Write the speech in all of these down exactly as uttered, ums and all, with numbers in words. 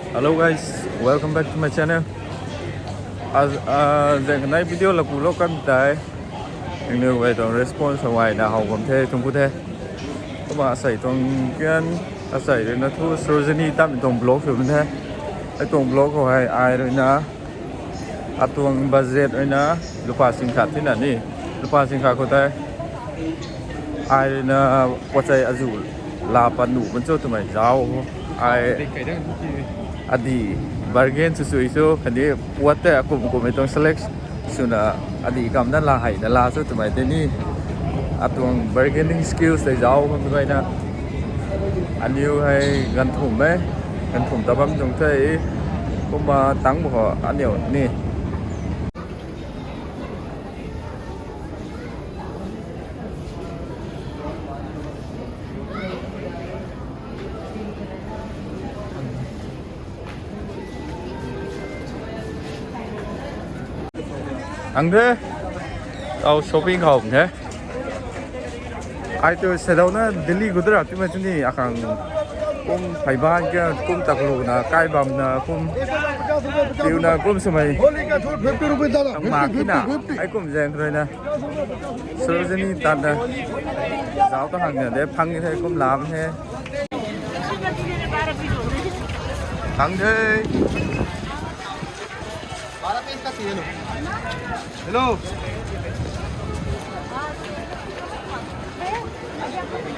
Hello guys, welcome back to my channel. As uh, zang kanai video laku lo kan tai. Nangniw guay tuang response hawai na how bam the, thungc ku the. Kumna asei tuang kian, asei rui na thu Sarojini tam tuang vlog sw bam the. Ai tuang vlog khou hei ai rui na atuang budget rui na lupa sing khat thina ni. Lupa sing khat khou tei ai rui na pachai azu la pat nuh bam cho twmei zauc. Ai adi bargain sw sui cho khatni puat tei akum kummei tuang select swna adi kam na la hei na la cho twmei tei ni. Atuang bargaining skills tei zauc bam tu na. Aniu hei ganthum e, ganthum ta bam tuang the. Kumna tang bo khou aniu ni. Ang the, tau shopping khou the. Ai tu sedauna Delhi gudra tu ma chuni akang kum phaiban kya kum taklu na kai bam na kum tiu na kum swmei. Holi का छूट fifty rupees दादा, ang ma fifty kina fifty. Ai kum zang rui na Sarojini tan na zauc ta hang na de phang the kum lam he. Ang the. Hello.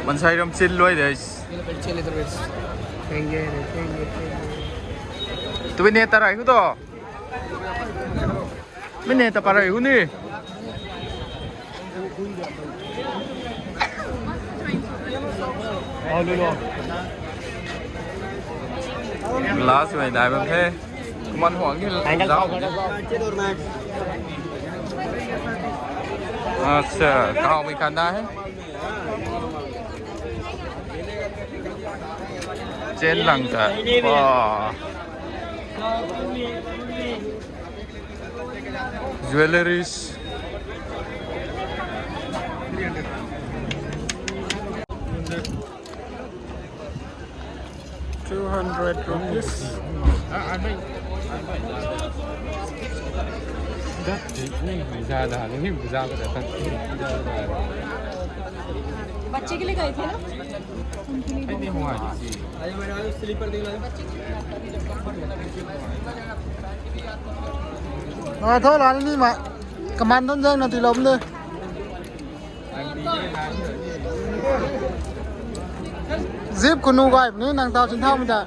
Mansei ram chil luai de. Tui ne tarai hu to. Mine ta parai hu ni. Last mei nai bam the. Kuman huang ni zauc. Acha, kaw mei khan da he. Chen lang ta. Wow. Jewelleries. Two hundred rupees. बच्चे के लिए गए थे ना? Ai, tho la ni ma. Kaman don zang na ti lom de. Zip kunu gai ni nang tau chin thau mi ta.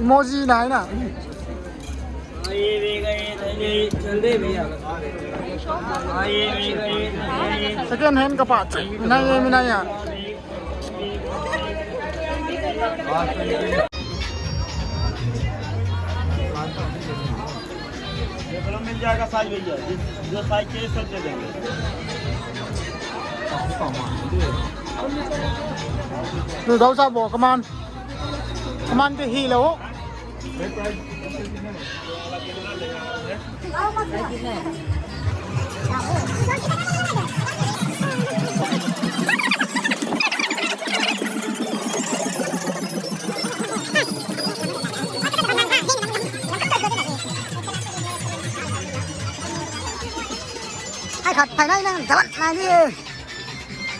Emoji nai na. Second hand ka pa nai ye mi nai ya. ये दोनों मिल जाएगा साइज भैया, जिस जो साइज चाहिए सब दे देंगे। Lu dau sa bo kaman. Kaman ke hi lo. Hai khat phai nai nang jalan nai ni.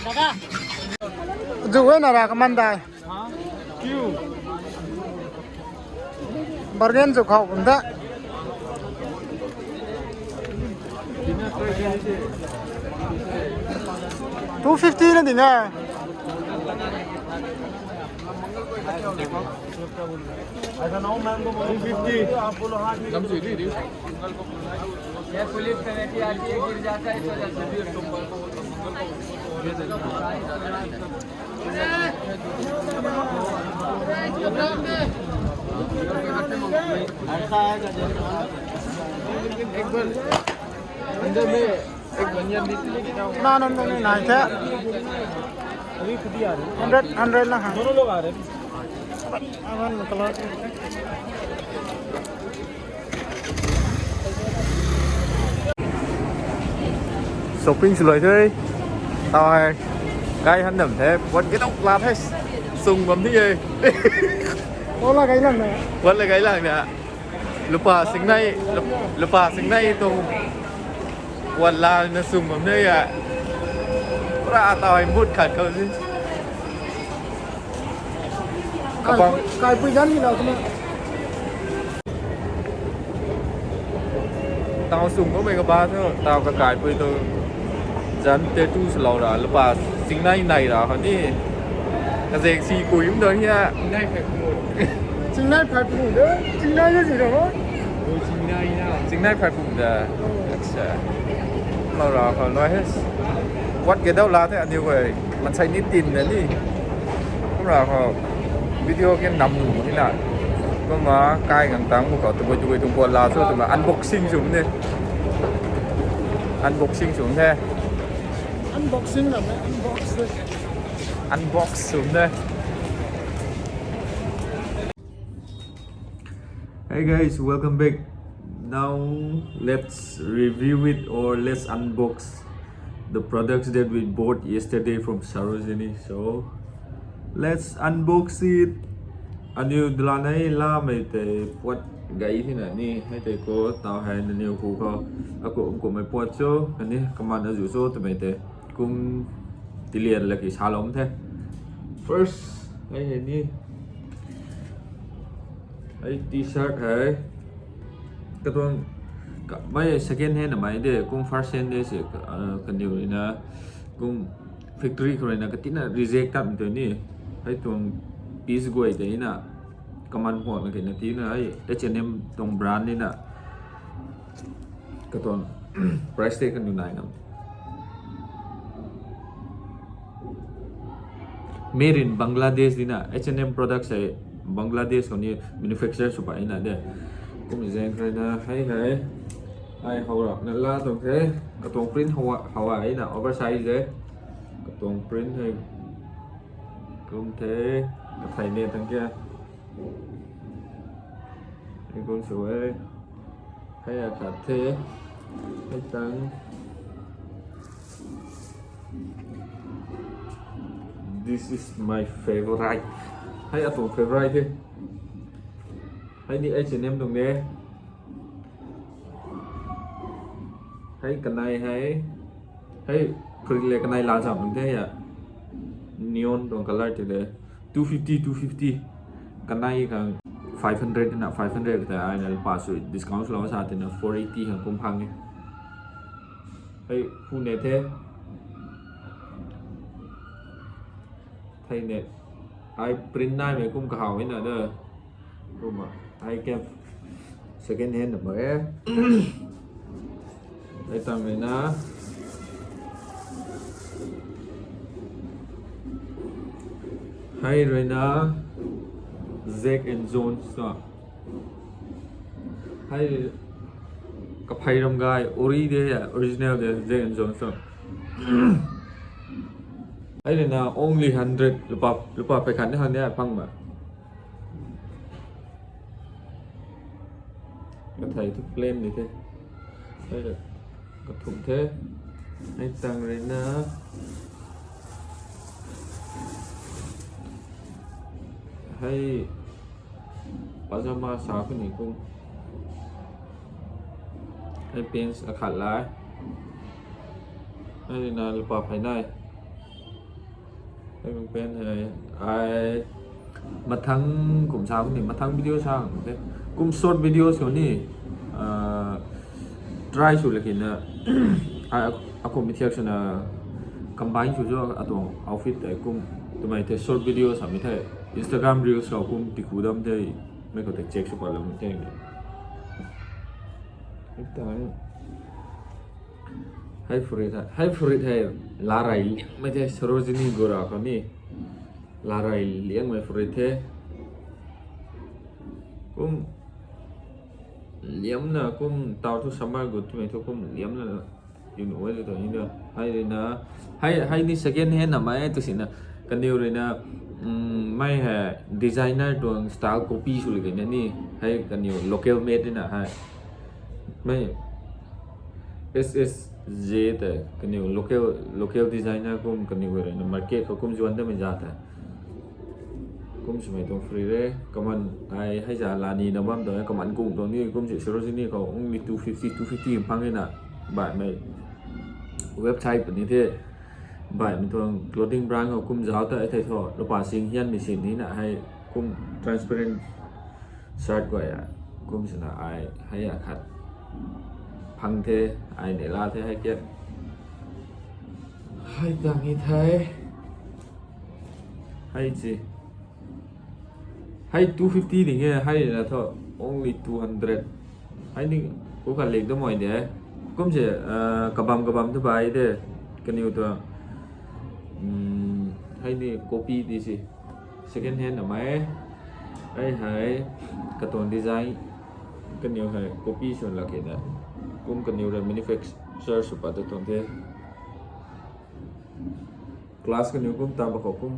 Dada. Zu wei na ra kaman dai. Bargain chu khou bam da. Two fifty na ding e. Two fifty. ये police committee आती है, गिर जाता है, इस वजह से। Na nunc nunc ni nai the. Hundred, hundred na ha. दोनों लोग आ रहे हैं। Aman color. Shopping sw luai the. Tau hei kai han dam the. Puat ke tau la the. Sung bam ni e. Wala gailang na. Wala gailang na. Lupa singnai, lupa singnai tuang. Wala na sung bam ni ya. Pura tau ai mut khat kau si. Kai, kaipui gan ni lau tuna. Tau sung ko mei ka ba thu, tau ka kaipui tu zan te tu swlou ra, lupa singnai nai ra kha ni. Ka zek si kui um do hia. Singnai phai pu de, singnai de si ra ho. Singnai phai pu de. Acha. Lou ra kha lou he. Wat ke dau la the aniu koi. Mansei ni tin de ni. Kumra kha video ke nam nu ni na. Kumna kai gang tang bu kha tu boi tu boi tu boi la so tu ma unboxing sum ni. Unboxing sum the. Unboxing na me unbox. Unbox sum the. Hey guys, welcome back. Now let's review it or let's unbox the products that we bought yesterday from Sarojini. So let's unbox it. Aniu dala nei la mei te puat gai thina ni hei te ko tau hei naniu ku kho. Aku ku mei puat cho kani kaman azu cho twmei te kum tilian laki salom the. First hei hei ni. Hei t-shirt hei. Katuang mei second hand amei de kum first hand de se kaniw rui na kum factory khou rui na katina reject tat mei tu ni. Hei tuang piece guay de na kaman huak na kena ti na hei H and M tuang brand ni na. Katuang price tag kan nai ngam. Made in Bangladesh di na, H and M products hei Bangladesh khou ni manufacture sw pai na de. Kum zeng khrui na hei hei. Ai hau rap na la tuang the. Katuang print hawa hawa na oversize de. Katuang print hei kum the. Kathai ne tang kya. Hei kum sw e. Hei a khat the. Hei tang. This is my favorite. Hei atuang favorite the. Hei ni H and M tuang de. Hei kanei hei. Hei krik le kanei la zam tuang the ya. Neon tuang color ti de. Two fifty, two fifty. Kanei khang five hundred na, five hundred ta ai na lupa sui discount lo sa tina four eighty khang kum phang e. Hei hu ne the. Thei ne. Ai print nai mei kum kahaw e na de. Kum a. Ai kem. Second hand na ma e. Hei tang rui na. Hei rui na Jack and Jones na. Hei kaphei ram gai ori de ya, original de Jack and Jones na. Hei rui na only hundred lupa, lupa phey khat ni han de phang ma. Kathei thu plain ni the. Hei rui kathum the. Hei tang rui na. Hei pajama sa khou ni kum. Hei pants akhat lai. Hei rui na lupa phey nai. Hei kum pen hei ai mathang kum sa khou ni, mathang video sa khou ni. Kum short videos khou ni, ah, try sw laki na, ai akum mi thiak swna combine sw cho atuang outfit tei kum twmei the short videos sa mi the Instagram reels khou kum tiku dam the mei khou tei check sw pat lou mi the. Hei tang. Hei furit hei, hei furit hei laray liangmei the Sarojini Gora khou ni. Laray liangmei furit the. Kum liamna kum tau thu summer gut twmei thu kum liamna yun oi tu ni da. Hei rui na, hei, hei ni second hand na mei tu si na. Kaniw rui na, um, mei hei designer tuang style copy sw li kena ni. Hei kaniw local made ni na hei. Mei S S J te kaniw local, local designer kum kaniw rui na market khou kum zuan da mei za te. Kum swmei tuang free re, kaman ai hei za la ni na bam tuang, kaman kung tuang ni, kum si Sarojini khou only two fifty, two fifty phang e na, baihmei website puni the, baihmei tuang clothing brand khou kum zauc ta thei thu, lupa sing hian machine ni na hei, kum transparent shirt guay a, kum sina ai hei a khat phang the, ai nei la the hei kiat. Hei tang e thei. Hei chi. Hei two fifty ding e, hei na thu only two hundred. Hei ni ku khat lik da moi de. Kum se, ah, kabam kabam thu bai de. Kaniw tu, um, hei ni copy di si. Second hand na mai. Hei hei katuang design. Kaniw hei copy swn lak e na. Kum kaniw rui manufacture sw pat ta tuang the. Class kaniw kum ta ba khou kum,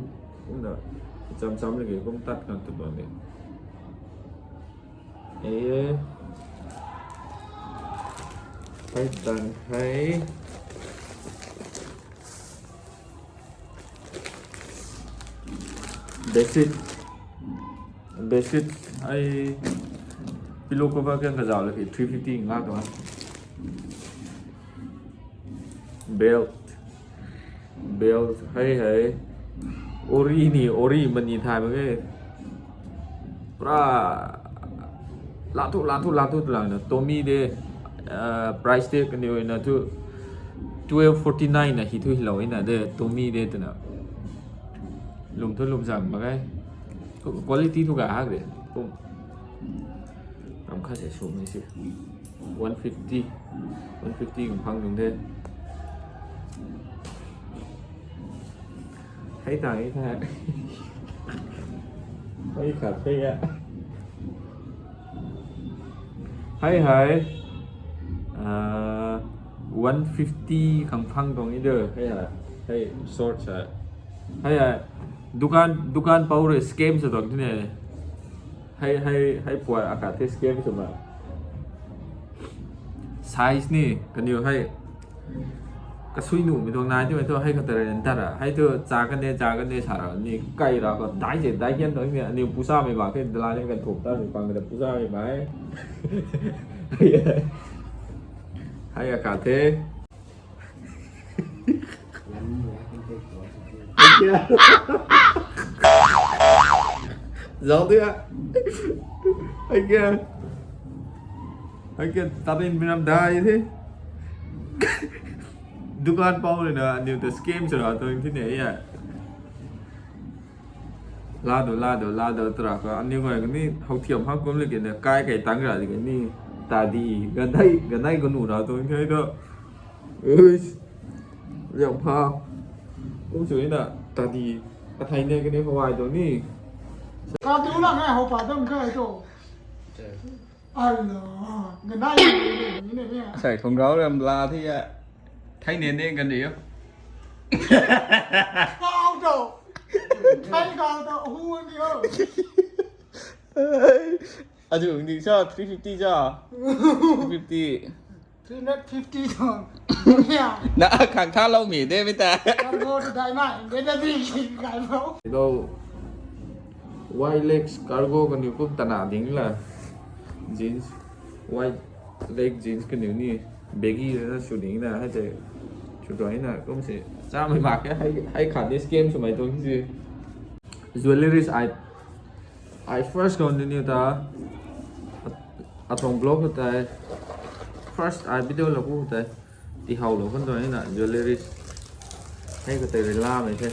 kum na cham cham lagi kum tat kan tu tuang de. E, hei tang hei. Bedsheet. Bedsheet ai pillow cover kiang kazauh lak e three fifty nga tuang. Belt. Belt hei hei. Ori ni, ori mani thay mak e. Pura la thu, la thu, la thu, la na. Tommy de, ah, price tag kaniw na thu twelve forty nine na hi thu hilou na de, Tommy de twna. Lum thu lum zang mak e. Quality thu ga hak de. Kum. Ram khat se sw ni si. One fifty. One fifty kum phang dung de. Hei tang e thei. Hei khat hei a. Hei hei. Ah, one fifty khang phang tuang e de. Hei hei. Hei short sa. Hei hei. Dukan, dukan pou rui scam sa tuang tine. Hei, hei, hei puai akhat the scam sw ma. Size ni, kaniw hei. Kasui nuhmei tuang nai twmei thu hei khat ta rui ntar a. Hei thu cha kan de, cha kan de sa ra ni kai ra khou dai se, dai hian tuang ni, aniw pusamei ba khe, dala ni kan thum ta ni pang kan pusamei ba e. Hei akhat the. Zauc dia. Hei kia. Hei kia, tabin minam dai the. Dukan pou rui na, aniw ta scam sw ra tuang tine ya. Lado, lado, lado, tra ka. Aniw guay kani, how thiam hak kum le kina, kai kai tang ra di kani. Tadi, ganai, ganai kanu ra tuang the to. Ui, liang pha. Kum sui na, tadi, kathai ne kani hawai tuang ni. Ka tu lang e, how pa dam ka tu. Ai lo, ganai ni ni ni. Sai thong rau ram la thi ya. Thai ne ne kan di yo. Kau to. Thai kau to, hu ni yo. Adu ni sa, three fifty sa. Three fifty. Three hundred fifty tuang. Na khang tha lou mi de mi ta. Cargo tu dai mai, de de di gai mo. Lo, wide legs cargo kaniw kum tana ding la. Jeans, wide leg jeans kaniw ni baggy na sw ding na, hei te. Sw tuang na, kum si. Cha mai mak ke, hei, hei khat ni scam swmei tuang si. Jewelries ai Ai first khou ni ni ta, a, atuang vlog khou tei, first ai video lou khou tei, tihow lou khou tei na jewelries. Hei khou tei rui lamei the.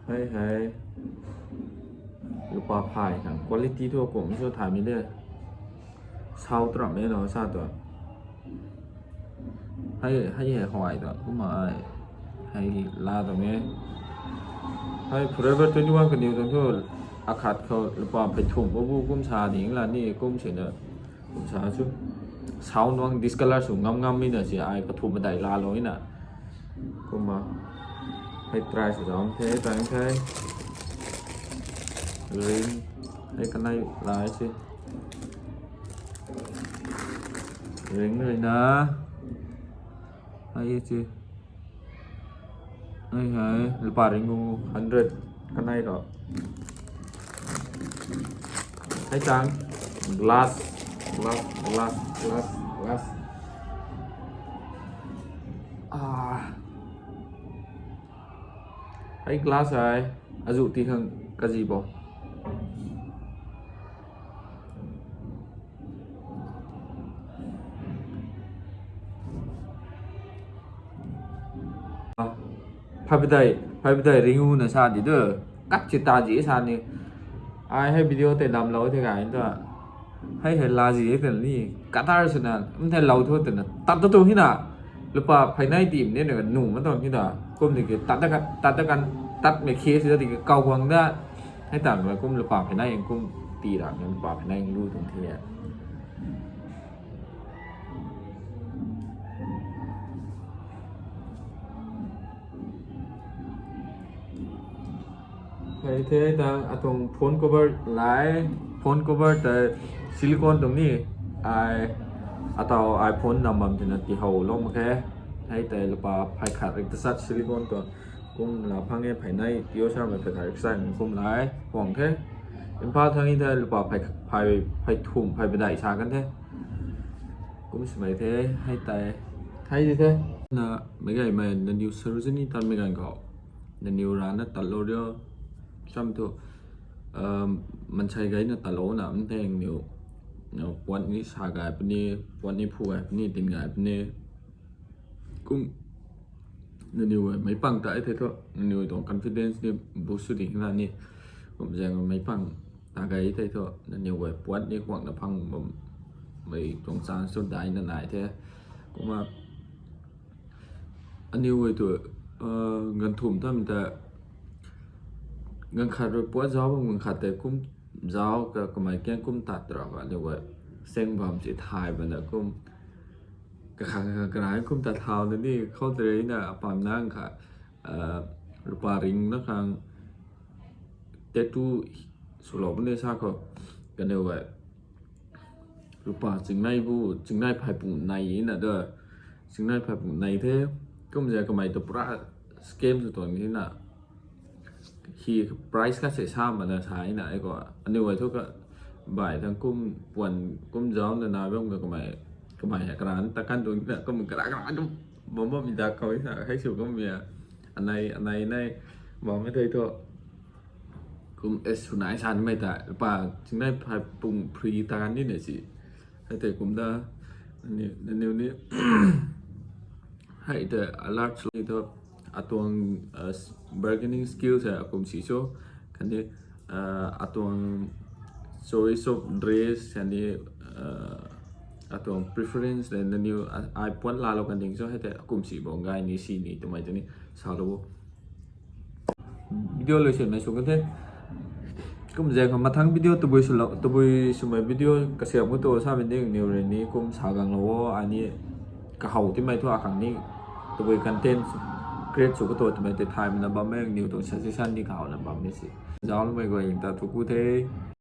Hei hei. Lupa phay khang quality thu kum sw thay mi de. Sau tram e no sa tu. Hei, hei, hei, hawai ta, kumna ai. Hei, la ta me. Hei, Forever twenty-one kaniw tuang thu, akhat khou lupa phey thum khou bu kum sa ding la ni, kum si na, kum sa chu. Sau nuang discolor sw ngam ngam mi na si ai, kathum madai la lou na. Kumna, hei, try sw zam the, tang the. Ring, hei, kanei lai si. Ring rui na. Ai e chi. Ai hai, lupa ringu hundred kanei ro. Hai tang glass, glass, glass, glass, glass. Ah. Hai glass hai, azu ti khang kazi bo. Phaibadai, phaibadai ringu na sa di de. Kat chi ta ji sa ni. Ai hai video tei lam lou the kai ta. Hai hai la ji he tei ni. Katar sina, um the lou thu tei na. Tat tu tu hina. Lupa phainai ti ne na nu ma tang hina. Kum ni ke tat da kan, tat da kan, tat me khe sida di kau guang da. Hai tang kum lupa phainai kum ti ra, lupa phainai lu tung the. Hei the tang atuang phone cover lai, phone cover ta silicone tuang ni, ai, atau iPhone nam bam tina tihow lou mak khe. Hei tei lupa phai khat rik ta sat silicone tuang kum la phang e, phainai tio sa mei phai khat rik sa kum lai, huang the. Imphal thang e the lupa phai, phai, phai thum, phai badai sa kan the. Kum simei the, hei tei, hei di the. Na, mei gay mei, naniw Sarojini tan mei gan khou. Naniw rana tat lou rio. Sam thu, um, mansei gay na tat lou na, mteng niw. Na, puan ni sa gay puni, puan ni phu gay puni, tin gay puni. Kum, naniw e, mei pang ta e the thu, naniw tuang confidence ni boost sw ding na ni. Kum zang mei pang ta gay the thu, naniw e, puan ni huang na phang bam, mei tuang chance tu dai na nai the. Kumna, aniw e tu, uh, ganthum tam ta, gan khat rui puat zauc bam, gan khat tei kum zauc ka, kamei kiang kum tat ra ba, aniw e, seng bam si thay bana kum, kakhang kakhang karai kum tat thau na ni, khou tei na apam nang kha, uh, lupa ring na khang, tattoo swlou bam ni sa khou, kaniw e, lupa chingnai bu, chingnai phai pung nai na da. Chingnai phai pung nai the. Kum zang kamei tu pura scam sw tuang ni na. Hi price khat se sa mana sa na, ai khou. Aniw e thu ka bai thang kum puan, kum zauc na na bam ka kamei, kamei hei karan ta kan tuang na, kum kara kara tu bam bam mi da khou sa, hei sw kum mi a. Anei, anei nai, bam mei thei thu. Kum e sw nai sa ni mei ta, pa, chingnai phai pung free ta kan ni na si. Hei tei kum da, ni, naniw ni, hei tei alert sw ni thu, atuang, uh, bargaining skills hei akum si cho, khatni, uh, atuang choice of dress, khatni, uh, atuang preference le naniw, uh, ai puan laalou kan ding cho, hei tei akum si bo gay ni si ni twmei tu ni salou bo. Video lui sin mei sw kan the. Kum zang khou mathang video tabui swlou, tabui swmei video kasiam khou tu samei ni niw rui ni kum sa gang lou o, ai ni kahow timei thu akhang ni tabui content create sw khou tu twmei tei thay mana bam mei, niw tuang suggestion ni kahow na bam ni si. Zauc loumei guay ta thu ku the.